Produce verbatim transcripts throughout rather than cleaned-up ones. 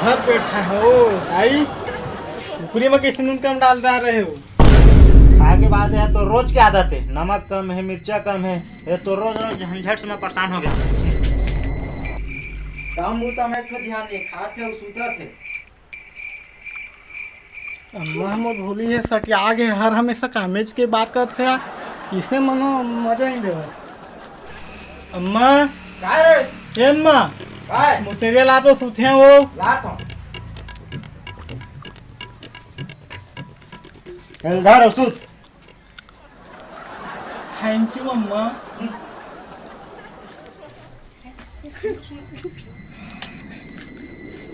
भर पेट खाए हो भाई, कुकरी में कैसे नून कम डाल डाल रहे हो? खाए के बाद है तो रोज के आदत है, नमक कम है, मिर्चा कम है, ये तो रोज रोज झंझट से मैं परेशान हो गया। काम बूता में एक ठो ध्यान नहीं, खात है और सूतत है। अम्मा मोर भोली है, सटिया गे हर हमेशा कामेच के बात करत है, इसे मनो मजा नहीं देवे। अम्मा। काय रे? ए अम्मा। काय? मुसेरिया ला तो सूते हो। लात हूँ। चल, धर और सूत। Thank you अम्मा।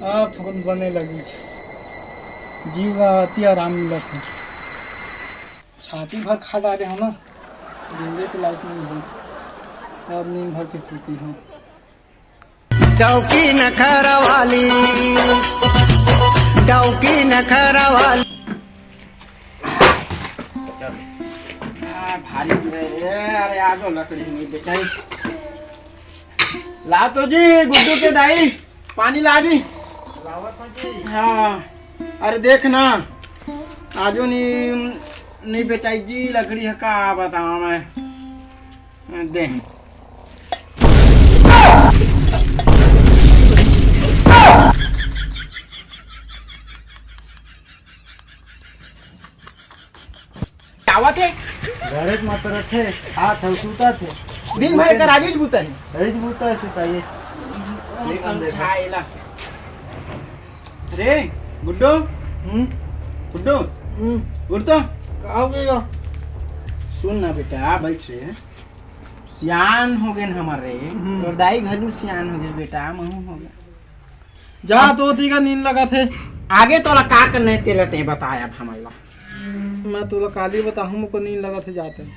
अब थोकन बने लगी, जीव ला अति आराम मिलत है। छाती भर खा डारे हो ना, जिंदे के लायक नहीं हो। अब नींद भर के सूती हो। डौकी नखरा वाली, डौकी नखरा वाली। आ, भारी हो गए रे। अरे, आजो लकड़ी नहीं बेचाई। ला तो जी, गुड्डू के दाई, पानी ला जी। हाँ, अरे देख ना, आजो नहीं, नहीं बेचाई जी लकड़ी है, का बताऊँ मैं। दे। आवत है। घरे के मत रखे, हाथ हव सूता थे। दिन भर कर आजिज बूता है। रईज बूता है, सुताइए। समझाएला। रे गुड्डू। हम्म। गुड्डू। हम्म। उठ तो। का हो गया? सुन ना बेटा, बैठ रे। सियान हो गए हमर रे। हम्म। तोर दाई घलू सियान हो गए बेटा, महू हो गए। जा अब तो ओती का नींद लगत है। आगे तोला का करना है तेला ते बताया अब हमला। मैं तोला काली बताहूँ, मुको नींद लगत है जाते।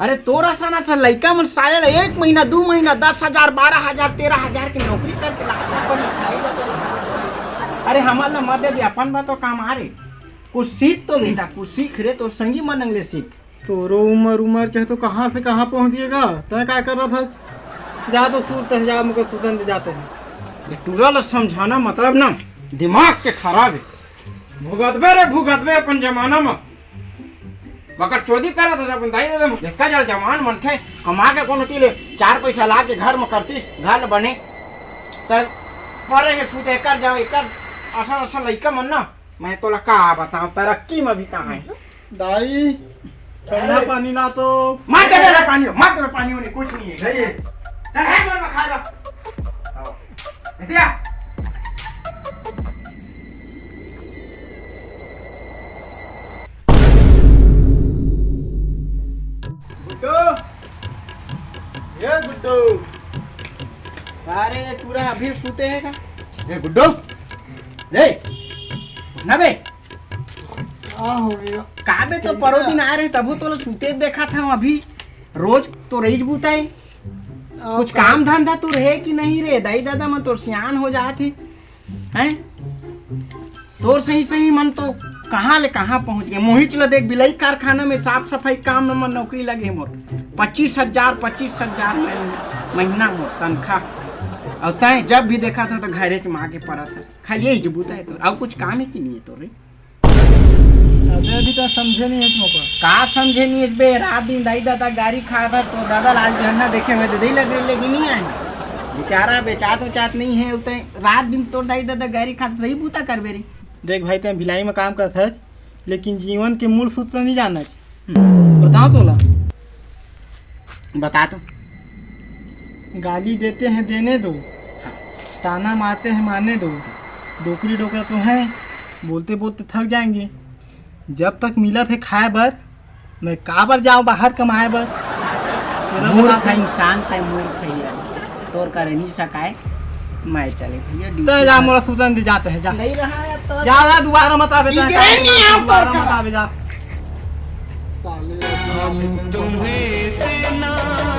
अरे तोरा सना सा लइका मन साले ला एक महीना, दू महीना, दस हजार, बारह हजार, तेरह हजार के नौकरी करके लात अपन खाई ला। अरे हमर ला मत दे, अपन बा तो काम आ रे। कुछ सीख तो बेटा, कुछ सीख रे, तो संगी मनंग ले सीख। तोरो उमर, उमर के तो कहाँ से कहाँ पहुँच गएगा? तय का कर रहा था? जा तो सूत है, जा मुको सूतन दे जाते हैं। ये टूरा ला समझाना मतलब ना दिमाग के खराब है। भुगतबे रे, भुगतबे अपन जमाना में। बकर चोदी करत हे अपन दाई ददा मन। जतका जड़ जवान मनखे कमा के कोनो ती ले चार पैसा ला के घर म करतीस, घर ल बने। त परे हे सूत एकर जाओ, एकर असन असन लइका मन ना, मैं तोला का बताऊं, तरक्की म भी कहाँ हे। दाई, ठंडा पानी ला तो। मत दे रे पानी, मत दे पानी, उन्हें कुछ नहीं है। नहीं है। चल, है घर में खा ला। आओ। भैया। गुड्डू, ये गुड्डू। अरे, ये टूरा अभी सूते हे का? ए गुड्डू, रे, उठ ना बे। का हो गया? का बे, तो परो दिन आए रहे, तभो तोला सूते देखाथंव अभी। रोज तो रईच बूता हे। आ, कुछ का- काम धंधा तो रहे कि नहीं रे? दाई ददा मन तोर सियान हो जात हे। हैं? तोर सही सही मन तो कहाँ ले कहाँ पहुँच गए। मोहिच ल देख, बिलाई कारखाना में साफ सफाई काम में मन नौकरी लगे मोर। पच्चीस हजार, पच्चीस हजार महीना मोर तनखा। अउ तैं जब भी देखाथस तो घरे के माँ के परत हस। खाली यही जो बूता हे तोर, अउ कुछ काम हे कि नहीं हे तोर रे? अबे अभी तो समझे नहीं हे तुमको। का समझे नहीं हे बे? रात दिन दाई ददा गारी खात हे, तो ददा ला आज गहना देखे हुए दे दे लगे लेकिन नहीं आए। बेचारा बेचात उचात नहीं हे, उते रात दिन तोर दाई ददा गारी खात रही बूता करबे रे। देख भाई, तैं भिलाई में काम करत हस, लेकिन जीवन के मूल सूत्र नहीं जानत। हम्म। बताओ तोला। बता तो। गाली देते हैं देने दो, हाँ। ताना मारते हैं मारने दो। डोकरी डोकरा तो हैं, बोलते बोलते थक जाएंगे। जब तक मिलत हे खाए बर, मैं काबर जाओं बाहर कमाए बर? तेला मूर्ख बता। इंसान तैं, मूर्ख हे यार। तोर करे नहीं सकाए, मैं चले भैया, duty तैं जा, पर। मोला सूतन दे, जाते हैं, जा। नहीं रहा है तो जा, जा, दोबारा मत आवे, इधर तैं। नहीं आऊँ दोबारा तो मत आवे, जा। साले। हम तुम्हें इतना